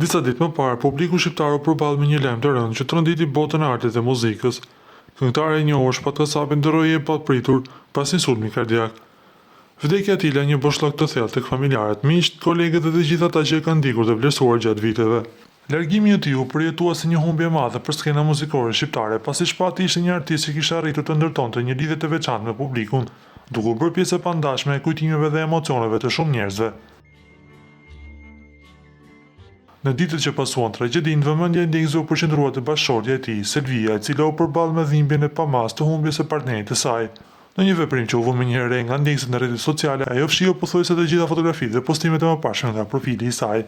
Disa ditë më parë, publiku shqiptar u përball me një lajm të rëndë që tronditi botën e artit dhe muzikës. Këngëtari i njohur Shpat Kasapi ndërroi jetë papritur pas një sulmi kardiak. Vdekja e tij la një boshllëk të thellë tek familjarët, miqtë, kolegët dhe të gjithë ata që e kanë ndjekur dhe vlerësuar gjatë viteve. Largimi i tij u përjetua si një humbje e madhe për skenën muzikore shqiptare, pasi Shpati ishte një artist që kishte arritur të ndërtonte një lidhje të veçantë me publikun, duke u bërë pjesë e pandashme e kujtimeve dhe emocioneve të shumë njerëzve. Në ditët që pasuan tragjedinë, vëmendja e ndjekësve u përqendrua te bashkëshortja e tij, Selvia, e cila u përball me dhimbjen e pamasë të humbjes së partnerit të saj. Në një veprim që u vu menjëherë re nga ndjekësit në rrjetet sociale, ajo fshiu pothuajse të gjitha fotografitë dhe postimet e mëparshme nga profili i saj.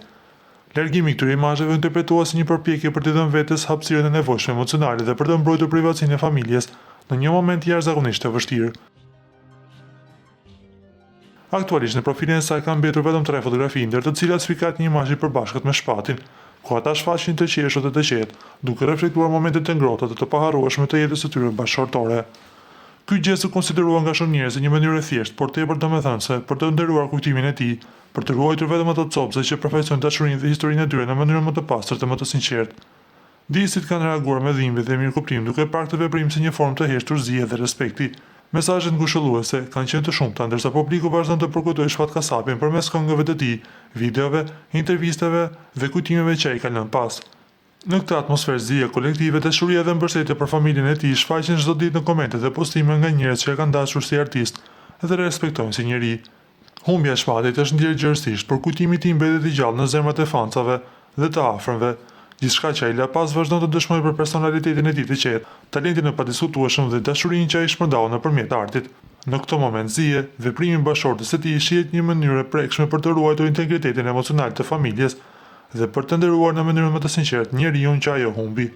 Largimi i këtyre imazheve u interpretua si një përpjekje për t'i dhënë vetes hapësirën e nevojshme emocionale dhe për të mbrojtur privatësinë e familjes në një moment jashtëzakonisht të vështirë. Aktualisht në profilin e saj kanë mbetur vetëm tre fotografi, ndër të cilat spikat një imazh i përbashkët me Shpatin, ku ata shfaqen të qeshur dhe të qetë, duke reflektuar momente të ngrohta dhe të paharrueshme të jetës së tyre bashkëshortore. Ky gjest u konsiderua nga shumë njerëz si një mënyrë e thjeshtë, por tepër domethënëse, për të nderuar kujtimin e tij, për të ruajtur vetëm ato copëza që përfaqësojnë dashurinë dhe historinë e tyre në mënyrën më të pastër dhe më të sinqertë. Ndjekësit kanë reaguar me dhimbje dhe mirëkuptim duke parë këtë veprim si një formë të heshtur zie dhe respekti. Mesazhet ngushëlluese kanë qenë të shumta, ndërsa publiku vazhdon të përkujtojë Shpat Kasapin përmes këngëve të tij, videove, intervistave dhe kujtimeve që ai ka lënë pas. Në këtë atmosferë zie kolektive, dashuria dhe mbështetja për familjen e tij shfaqen çdo ditë në komente dhe postime nga njerëz që e kanë dashur si artist dhe respektojnë si njeri. Humbja e Shpatit është ndjerë gjerësisht, por kujtimi i tij mbetet i gjallë në zemrat e fansave dhe të afërmve. Gjithçka që ai la pas vazhdon të dëshmojë për personalitetin e tij të qetë, talentin e padiskutueshëm dhe dashurinë që ai shpërndau nëpërmjet artit. Në këtë moment zie, veprimi i bashkëshortes së tij shihet një mënyrë e prekshme për të ruajtur integritetin emocional të familjes dhe për të nderuar në mënyrën më të sinqertë njeriun që ajo humbi.